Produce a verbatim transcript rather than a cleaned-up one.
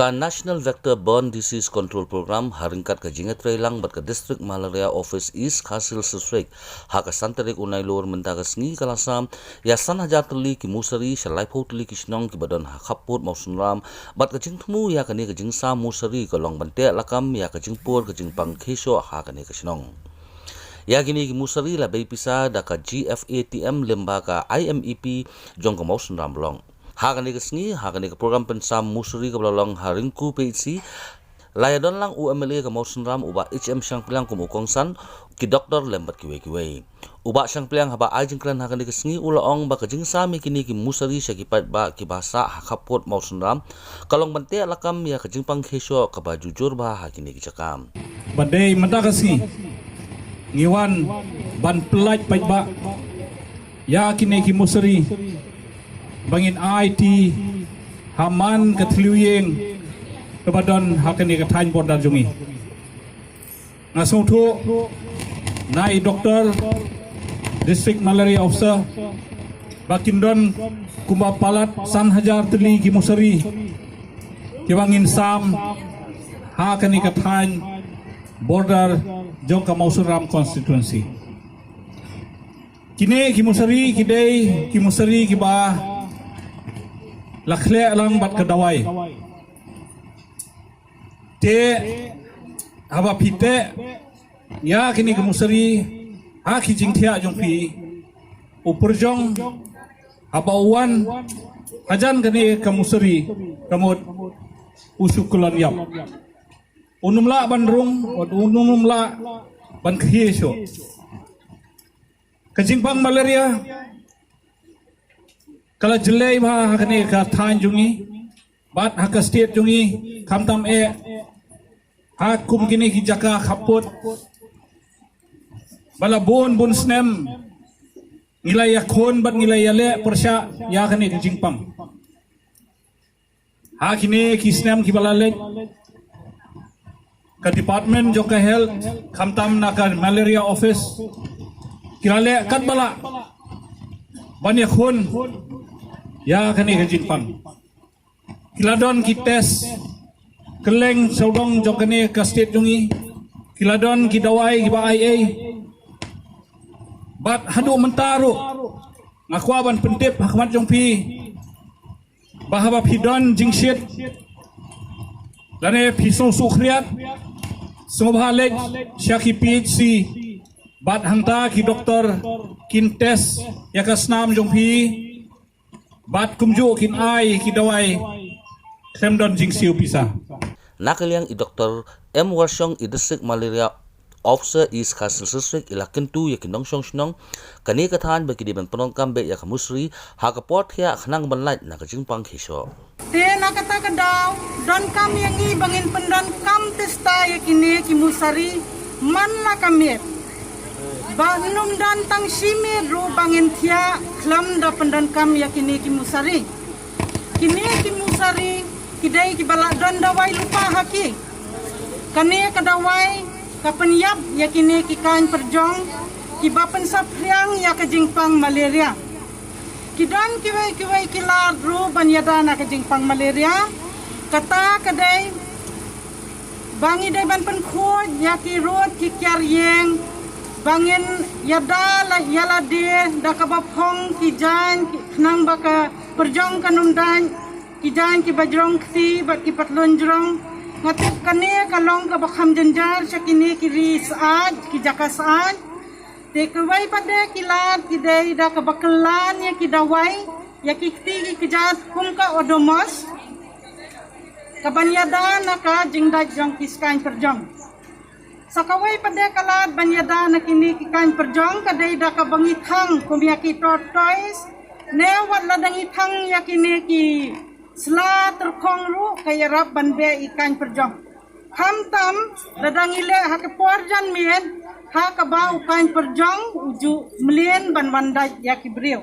Ka National Vector Borne Disease Control Program ha ryngkat ka jingïatreilang bad ka District Malaria Office East Khasi Hills District, ha ka san tarik u Nailur mynta ka sngi ka la sam ïa san hajar tylli ki musari sha laiphew tylli ki shnong kiba don ha khappud Mawsynram, bad ka jingthmu ïa kane ka jingsam musari ka long ban teh lakam ïa ka jingpur ka jingpang khie shoh ha kane ka shnong. Ïa kine ki musari la bei pisa da ka G F A T M lyngba ka I M E P jong ka Mawsynram Block. Ha kane ka sngi, ha kane ka program pynsam musari kaba la long ha Ringku P H C, la ïadon lang u M L A ka Mawsynram u Bah H M Shangpliang kum u kongsan, ki doktor lem bad kiwei kiwei. U Bah Shangpliang haba ai jingkren ha kane ka sngi u la ong ba ka jingsam ïa kine ki musari sha ki paidbah kiba sah ha khappud Mawsynram ka long ban teh lakam ïa ka jingpang khie shoh kaba jujur bha ha kine ki jaka. Ba dei mynta ka sngi ngi wan ban pyllait paidbah ïa kine ki musari ba ngin aiti ha man ka thliew ïing kaba don ha kane ka thaiñ border jong ngi. Nga sngewthuh na i doktor, District Malaria Officer, ba kin don kumba palat san hajar tylli ki musari kiba ngin sam ha kane ka thaiñ border jong ka Mawsynram constituency. Kine ki musari ki dei ki musari kiba la khleh lang bad ka dawai. Te haba phi teh ïa kine ki musari ha ki jingthiah jong phi, u pyrjong haba u wan hajan kane ka musari ka mut u shu kyllon ïap. Un ym lah ban rung, un ym lah ban khie shoh. Ka jingpang malaria ka la jlei bha ha kane ka thaiñ jong ngi bad ha ka state jong ngi, khamtam eh ha kum kine ki jaka khappud ba la bun bun snem ngi la ïakhun bad ngi la ïaleh pyrshah ïa kane ka jingpang. Ha kine ki snem kiba la leit, ka department jong ka health khamtam na ka malaria office ki la leh katba lah ban ïakhun ïa kane ka jingpang. Ki la don ki test kylleng sawdong jong kane ka state jong ngi. Ki la don ki dawai kiba ai ei. Bad haduh mynta ruh nga kwah ban pyntip ha khmat jong phi ba haba phi don jingshit lane phi sngewsuk khriat, sngewbha leit sha ki P H C bad hangta ki doktor kin test ïa ka snam jong phi bad kumjuh kin ai ki dawai khlem don jingsiew pisa. Na ka liang i Doktor M Warshong, i District Malaria Officer East Khasi Hills District, i la kyntu ïa ki nongshong shnong kane ka thaiñ ba ki dei ban pyndonkam beit ïa ka musari ha ka por thiah khnang ban lait na ka jingpang khie shoh. Te na kata ka daw donkam ïa ngi ba ngin pyndonkam testa ïa kine ki musari man la ka miet. Ba ngin ym don tang shi miet ruh ba ngin thiah khlem da pyndonkam ïa kine ki musari. Kine ki musari ki dei kiba la don dawai lypa ha ki. Kane ka dawai ka pynïap ïa kine ki kaiñ pyrjong kiba pynsaphriang ïa ka jingpang malaria. Ki don kiwei kiwei ki lad ruh ban ïada na ka jingpang malaria. Kata ka dei ba ngi dei ban pynkhuid ïa ki rud ki kiar ïing ba ngin ïada la ïa lade da kaba phong ki jaiñ ki khnang ba ka pyrjong kan ym daiñ, ki jaiñ kiba jrong kti bad ki patlun jrong. Nga tip kane ka long kaba kham jynjar sha kine ki ri syaid, ki jaka syaid. Te kiwei pat de ki lad ki dei da kaba kylla ïa ki dawai ïa ki kti ki kjat kum ka Odomos kaban ïada na ka jingdait jong ki skaiñ pyrjong. Sa kawei pat de ka lad ban ïada na kine ki kaiñ pyrjong ka dei da kaba ngi thang kum ïa ki tortoise ne wat lada ngi thang ïa kine ki sla tyrkhong ruh ka ïarap ban beh i kaiñ pyrjong. Khamtam lada ngi leh ha ka por janmiet ha kaba u kaiñ pyrjong u ju mlien ban wan dait ïa ki briew.